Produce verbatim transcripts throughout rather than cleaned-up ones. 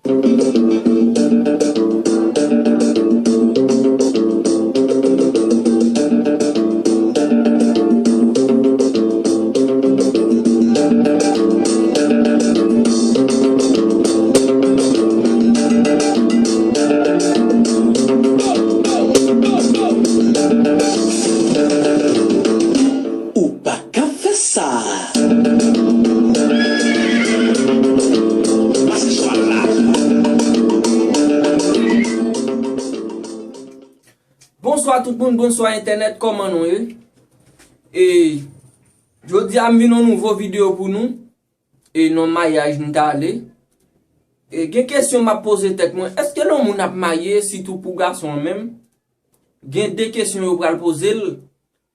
Ou pa ka fè sa. Pase chwal la. Bonswa tout moun, bonswa entènèt, kòman nou ye? E jodi a m vin yon nouvo videyo pou nou. E nan maryaj m t ale. E gen kesyon m ap poze tèt mwen, èske lè yon moun ap marye, sitou pou gason an menm, gen de kesyon yo pral poze l.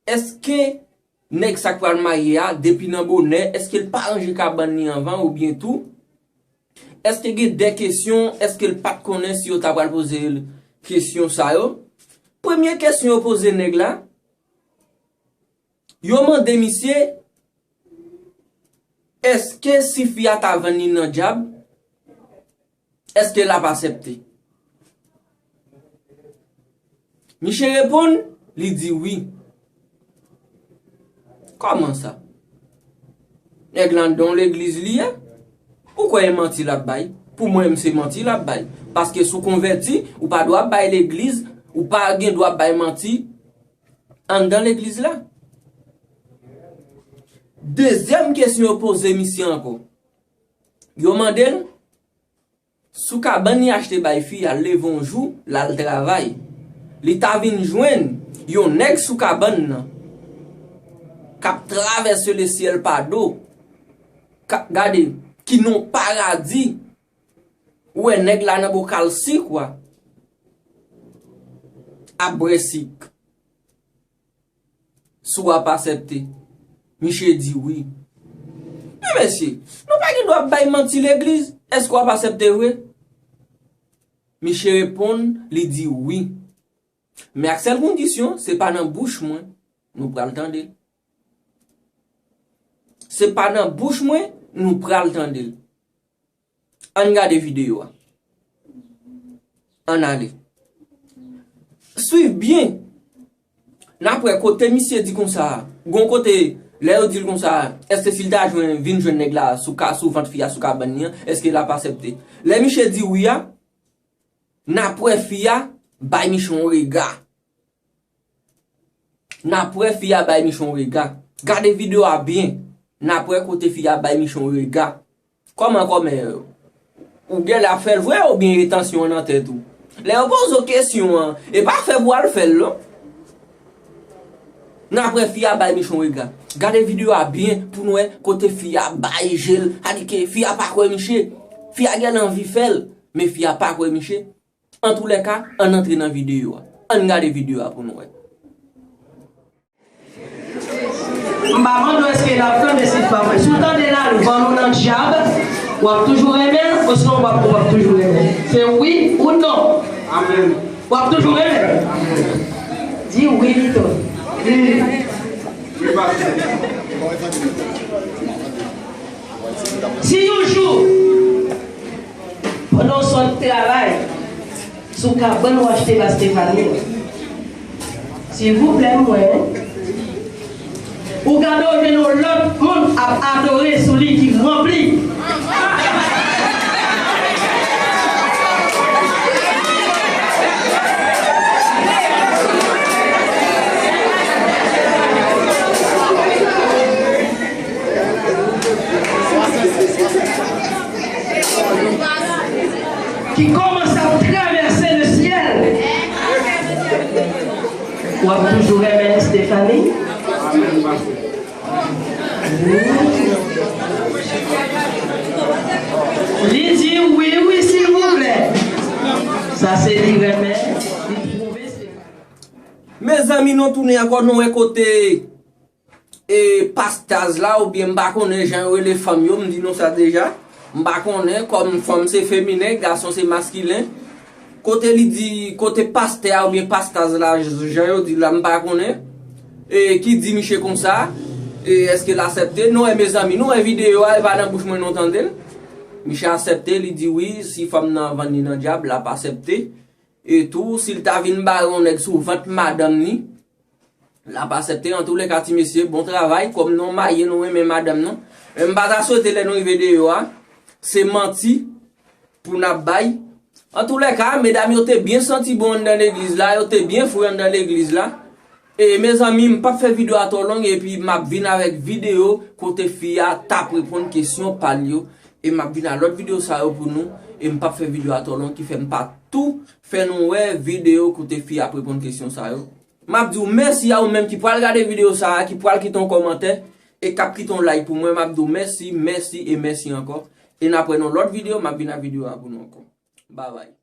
Èske nèg sa k pral marye a, depi nan bonè, èske l pa ranje kabann li anvan oubyen tou? Èske gen de kesyon, èske l pa t konnen si yo ta pral poze l kesyon sa yo? Premye kesyon yo poze nèg la, yo mande misye, èske si fi a ta vann li nan djab, èske l ap aksepte? Misye reponn, li di wi. Kòman sa? Nèg la anndan yon legliz li ye? Ou kwè e manti l ap bay? Pou mwen menm se manti l ap bay. Paske si w konvèti, ou pa dwe ap bay legliz, ou pa gen dwa ap bay manti anndan legliz la. Dezyèm kesyon yo poze misye ankò. Yo mande l, sou kabann li achte bay fi a, l leve yon jou, l al travay. Li ta vin jwenn yon nèg sou kabann nan k ap travèse lesyèl pa do, k ap gade, ki nan yon paradi. Ou wè nèg la nan bokal sik, wa, ap bwè sik. Si w ap aksepte. Misye di wi. Men mesye, nou pa gen dwa ap bay manti legliz. Èske w ap aksepte vre? Misye reponn, li di wi. Men ak sèl kondisyon, se pa nan bouch mwen nou pral tande l. Se pa nan bouch mwen nou pral tande l. Ann gade videyo a. Ann ale. Swiv byen. N ap wè kote misye di konsa a. Gon kote, lè yo di l konsa a, èske si l ta jwenn, vin jwenn nèg la sou ka, sou vant fi a, sou kabann li an, èske l ap aksepte? Lè misye di wi a, n ap wè fi a bay misye yon rega. N ap wè fi a bay misye yon rega. Gade videyo a byen. N ap wè kote fi a bay misye yon rega. Kòman, kòman, ou genlè ap fè l vre oubyen e tansyon an nan tèt ou? Lè yo poze w kesyon an, e pa fè pou w al fè l non. N ap wè fi a bay misye yon rega. Gade videyo a byen pou n wè kote fi a bay je l. Sa di ke fi a pa kwè misye. Fi a genlè anvi fè l, men fi a pa kwè misye. Antoulèka, ann antre nan videyo a. Ann gade videyo a pou nou wè. M pa mande w èske l ap tande, si l pa mwen. Si w tande l al vann ou nan dyab, w ap toujou renmen l, osnon w ap, w ap toujou renmen l? Se wi ou non? Amèn. W ap toujou renmen l? Amèn. Di wi pito. Wi. Wi, pastè. Si yon jou, pandan w sot travay, sou kabann ou achte ba Stephanie, silvouplè, mwen, ou gade w jwenn yon lòt moun ap adore sou li ki ranpli. Ki kòmanse ap travèse lesyèl. W ap toujou renmen Stephanie? Li di wi, wi, silvouplè. Sa se li renmen, li twouve Stephanie. Mezanmi, nou tounen ankò, nou wè kote e pastaz la, oubyen m pa konnen jan yo rele fanm yo, m di nou sa deja. M pa konnen, kòm fanm se feminen, gason se maskilen. Kote li di, kote pastè a oubyen pastaz la, jan yo di la, m pa konnen. E ki di misye konsa, e èske l aksepte? Nou wè, mezanmi, nou wè videyo a, e pa nan bouch mwen nou tande l. Misye aksepte, li di wi, si fanm nan vann li nan dyab, l ap aksepte. E tou, si l ta vin bare yon nèg sou vant madanm ni, l ap aksepte. Antouleka, ti mesye, bon travay. Kòm nou marye, nou renmen madanm nou. Men m pa ta swete lè nou rive deyò a, se manti pou n ap bay. Antouleka, medam yo te byen santi bon anndan legliz la, yo te byen fre anndan legliz la. E mezanmi, m p ap fè videyo a twò long, epi m ap vin avèk videyo kote fi a t ap reponn kesyon pa l yo. E m ap vin a lòt videyo sa yo pou nou. E m p ap fè videyo a twò long, ki fè m pa tou fè nou wè videyo kote fi a ap reponn kesyon sa yo. M ap di w mèsi a ou menm ki pral gade videyo sa a, ki pral kite yon kòmantè, e k ap kite yon like pou mwen. M ap di w mèsi, mèsi e mèsi ankò. E n ap wè nan lòt videyo, m ap vin ak videyo a pou nou ankò. Babay.